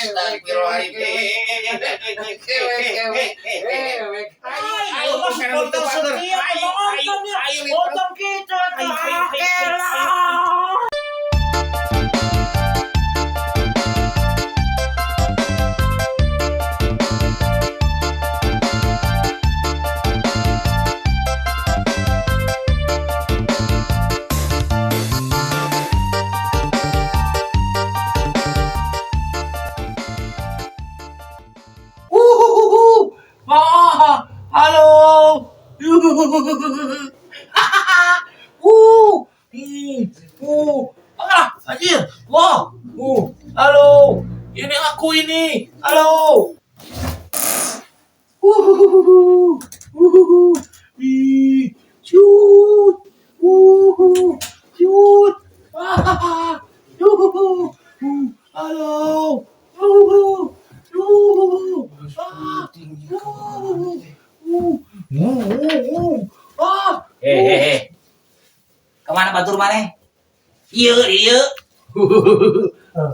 Astagfirullahaladzim. Ayo, supporter setia penonton ya. Nonton kita tuh. Uhuhuhu. Ah, halo. Uh, hmm, Ah, anjir. Wah, halo. Ini aku ini. Halo. Uhuhuhu. Uhuhu. Ih, shoot. Uhu. Shoot. Ah, uhuhu. Halo. Uhu. Uhuhu. Ah, uhuhu. Uh. Ah. Eh. Kemana batur maneh? Ieu, ieu.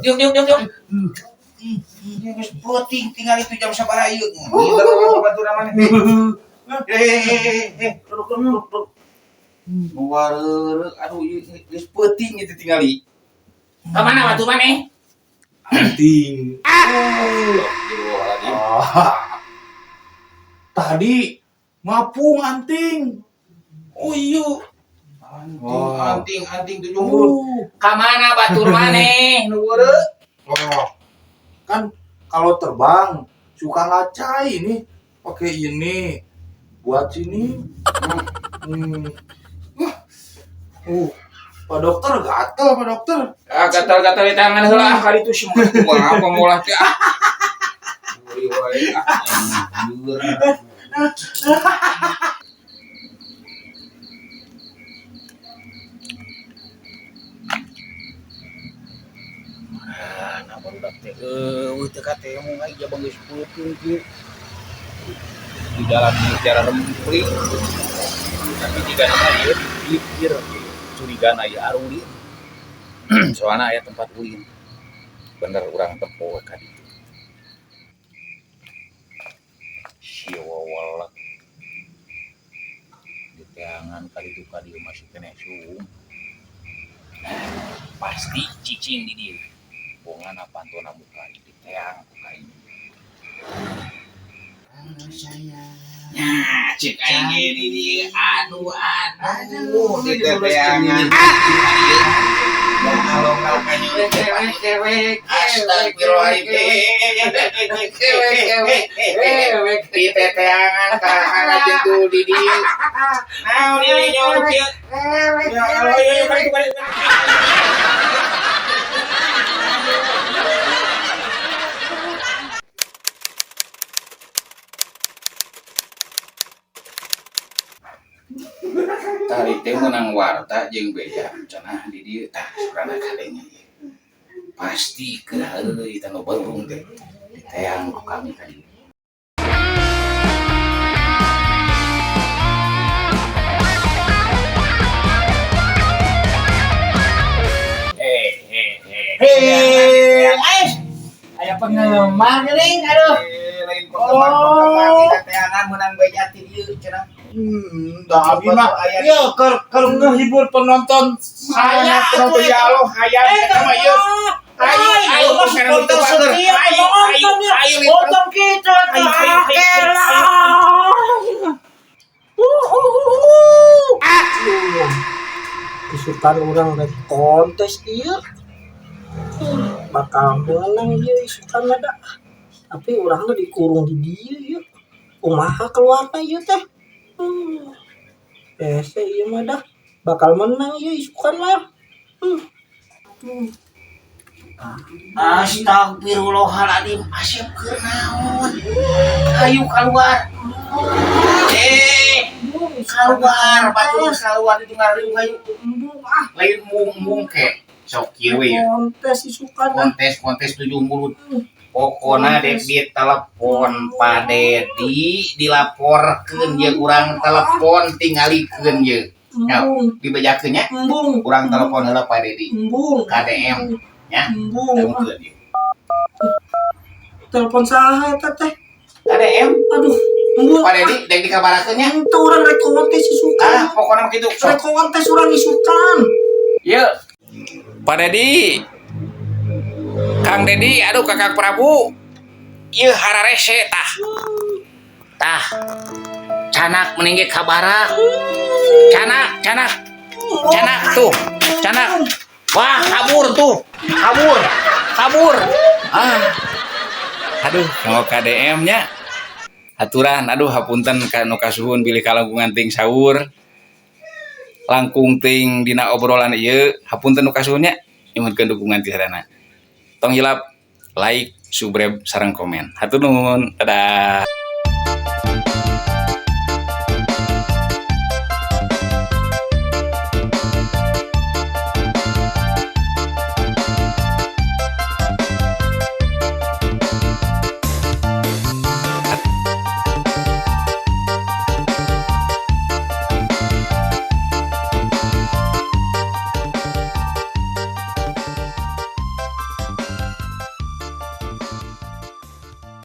Diuk, diuk, diuk, diuk. Ini geus peuting tinggal itu jam sabaraha ieu. Ngider batur maneh. Eh, duduk, duduk, duduk. Nu wareureuh, aduh ieu geus peuting itu tingali. Kemana batur maneh? Anting. Astagfirullahaladzim. Ah. Tadi ngapung anting. Oh iya. Anting, Wah. anting, anting tujuh mulut. Kemana batur maneh? Nu wareureuh. Oh. Kan kalau terbang suka ngacai ini pakai ini buat sini. Hmm. Pak dokter gatel, Pak dokter. Ah, gatal-gatal di tangan heula ah kali itu semua kumaha apa molah teh ah. Ngeri wae ah. Anjir. Ah, nah barudak teh eueuh teu katemu ai jabang geus peuting kieu. Di dalam cara rempling. Tapi jika nama ieu dipikir curigana ieu arulin. Soalna aya tempat ulin. Bener urang tempo we ka ditu. Sia wawalak. Di teangan ka ditu ka dieu masih keneh suung. Pasti cicing di dieu. Bongana pantona muka di teang ku ka ini. Nah, cek aing ge di dieu. Aduh, aduh, di teangan. Ya along kalkanyo. Astagfirullahaladzim. Di teteangan kahangan jentul di dieu. Naon ieu nyorok ieu? Ya Allah, ieu ieu balik balik. Tari teh meunang warta jeung beja cenah di dieu tah surana kadenge ieu. Pasti keur heureuy teh nu barurung teh diteang ku kami ka dieu. Hei, ais. Aya penggemar geuning, aduh. Lain penggemar-penggemar di teteangan meunang beja ti dieu cenah. Dah abi mah. Iya, keur ngehibur penonton Saya saya penonton ya Allah hayang eta mah ieu. Ayo, Ayo, ayo, supporter setia penonton ya. ayo, Nonton kita ayo, ayo, Isukan urang rek kontes ieu bakal menang ieu isukan mah da. Tapi urang mah dikurung di dieu ieu. Kumaha keluarna ieu teh? Hese ieu mah dah bakal menang ieu isukan mah. Astagfirullahaladzim, Asep keur naon? Ayo keluar. Keluar, batur keluar itu ngariung ayo. Lain mung-mung ke. Sok kieu we ya. Kontes isukan ah. Kontes-kontes tujuh mulut. Pokona dek ditelepon Pak Dedi dilaporkeun ye urang telepon tingalikeun ye. Embung, Dibejakeun nya embung, urang telepon heula Pak Dedi. embung, KDM nya embung. telepon ye. Telepon saha eta teh? KDM. Aduh, embung. Pak Dedi dek dikabarakeun nya. Ente urang rek kontes isukan. Ah, pokoknya mah kitu. Sok. Rek kontes urang isukan. Yuk. Pak Dedi. Kang Dedi, aduh, Kakak Prabu. Ieu hararese tah. Tah. Canak mending ge kabarak. Canak, canak. Canak tuh. Canak. Wah, kabur tuh. Kabur. Kabur. Ah. Aduh, mau KDM nya. Aturan, aduh, hapunten ka nu kasuhun bilih kalangkungan ting sahur. Langkung ting dina obrolan ieu, hapunten nu kasuhun nya. Nyuhunkeun dukungan ti sadayana. Tong hilap like, subscribe, sareng komen. Hatur nuhun. Dadah.